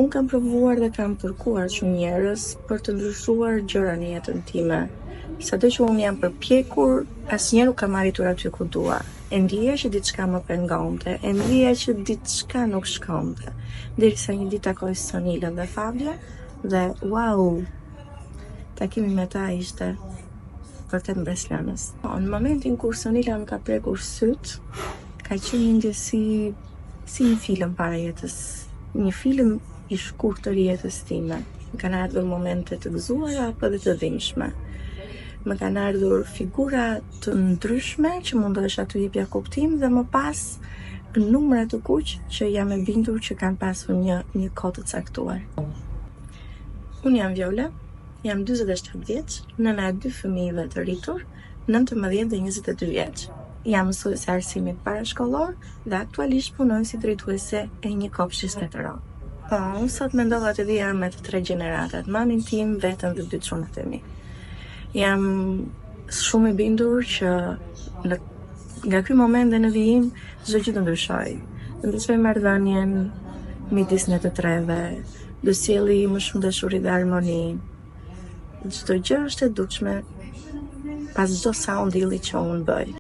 Unë kam provuar dhe kam kërkuar shumë njerëz për të ndryshuar gjëra në jetën time. Sado që unë jam përpjekur, asnjëherë nuk kam arritur aty ku dua. E ndjeja që diçka më pengonte, e ndjeja që diçka nuk shkonte. Derisa një ditë takoj Sonilën dhe Fabian dhe wow, takimi me ta ishte vërtet mbresëlënës. Po, në momentin kur Sonila më ka prekur sytë, ka qenë një ndjesi si një film para jetës, një film i shkurtër i jetës time. Më kanë ardhur momente të gëzuara apo edhe të dhimbshme. Më kanë ardhur figura të ndryshme që mundohesha t'u jepja kuptim dhe më pas numra të kuq që jam e bindur që kanë pasur një një kohë të caktuar. Unë jam Viola, jam 47 vjeç, nëna e dy fëmijëve të rritur, 19 dhe 22 vjeç. Jam mësuese e arsimit parashkollor dhe aktualisht punoj si drejtuese e një kopshti shtetëror. Po, unë sot mendova të vija me të tre gjeneratat, mamin tim, veten dhe dy çunat e mi. Jam shumë e bindur që në nga ky moment dhe në vijim çdo gjë do ndryshojë. Do ndryshojë marrëdhënien midis ne të treve, do sjelli më shumë dashuri dhe harmoni. Çdo gjë është e dukshme pas çdo sound ylli që unë bëj.